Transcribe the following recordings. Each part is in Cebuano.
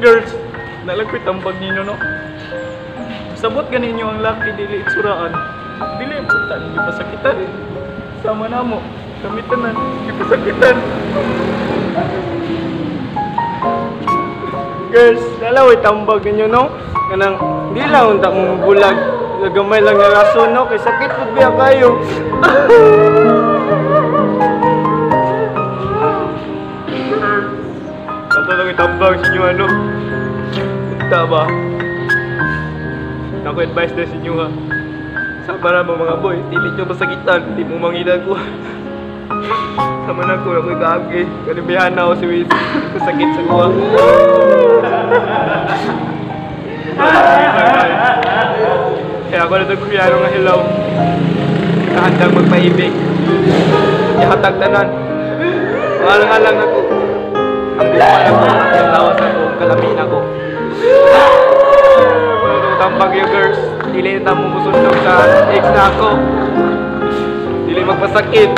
Girls, nalang ko'y tambag ninyo, no? Sabot ganin ninyo ang laki, dili itsuraan. Dili ang punta ninyo pasakitan. Sama na mo, kami tanan, ipasakitan. Girls, nalaw tambag ninyo, no? Kanang, di lang unta mo bulag. Gamay lang nga rason, no? Kay sakit pud biya kayo. Ato lang itambag sa inyo, ano? Unta ba? Ako advice na sa inyo, ha? Sama na mo mga boy, dili nyo masakitan, di mo mangilan ko. Sama na ko, ako'y kaagi. Kanibihan na ako si Wiz. Masakit sa kuha. Kaya ako na itong kuyano nga hilaw. Kahandang magpaibig. Ihatag tanan. Alang-alang ako. Ang buwan ako, ang lawas ako, ang kalamin ako. Wala itong tambag yung girls. Dili na mo musundog sa ex na ako. Dili magpasakit.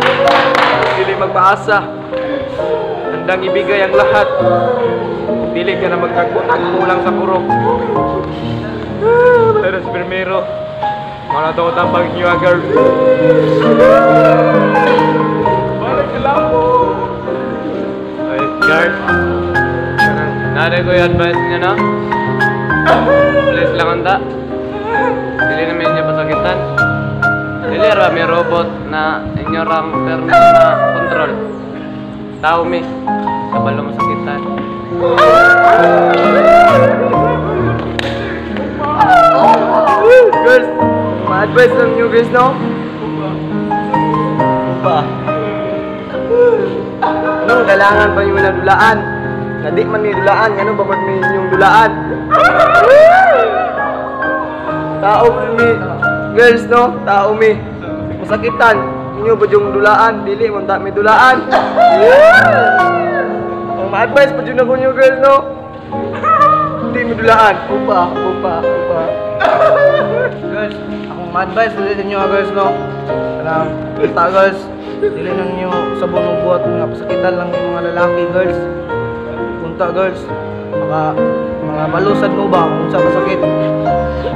Dili magpaasa. Handang ibigay ang lahat. Dili ka na magtagpo-tagpo lang sa purok. Pero sa primero, wala itong tambag niyo, girls. Balik ka lang po. Ay, girls. Nari ko yung advice niya, no? Please lang anda. Dili naman niya pasakitan. Dili ra may robot na inyo rang term na control. Tao mi. Kabalo masakitan. Girls, ma-advise lang nyo girls, no? Upa. Anong kailangan pa nyo na dulaan? Na di man may dulaan, ano ba pag may inyong dulaan? Tao mi, girls, no? Tao mi. Masakitan, inyo ba yung dulaan? Dili, man ta may dulaan. Ang ma-advise pa dyan ako nyo, girls, no? Hindi mo dulaan. Upa, upa, upa. Girls, akong ma-advise ulit ninyo, girls, no? Kanang, basta, girls, dili na ninyo sabon og buhat nga pasakitan lang yung mga lalaki, girls. Punta, girls, maka mga balusad mo ba kung sa masakit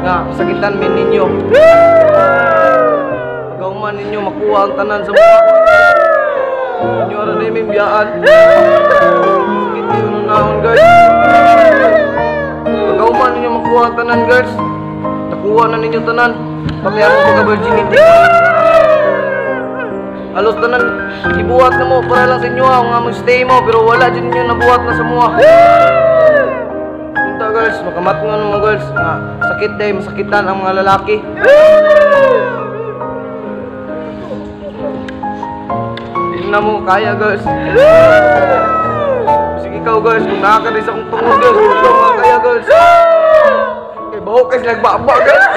nga pasakitan min ninyo. Pagkauman ninyo makuha ang tanan sa buhat. Inyo ra na may biyaan. Sakit kayo nung naon, girls. Pagkauman ninyo makuha ang tanan, girls. Nakuha na ninyo tanan. Pati ako pagka-virginity. Halos tanan ibuhat na mo para lang sa inyo, ha, nga mag-stay mo, pero wala dyan ninyo nabuhat na sa mua. Punta, girls, makamatngon mo, girls. Nga, sakit day, masakitan ang mga lalaki. Hindi na mo kaya, girls. Sige ikaw, girls, kung nakakaris akong tungod, girls, kung ikaw mga kaya, girls. Kay baho kayo sila nagbaba, girls.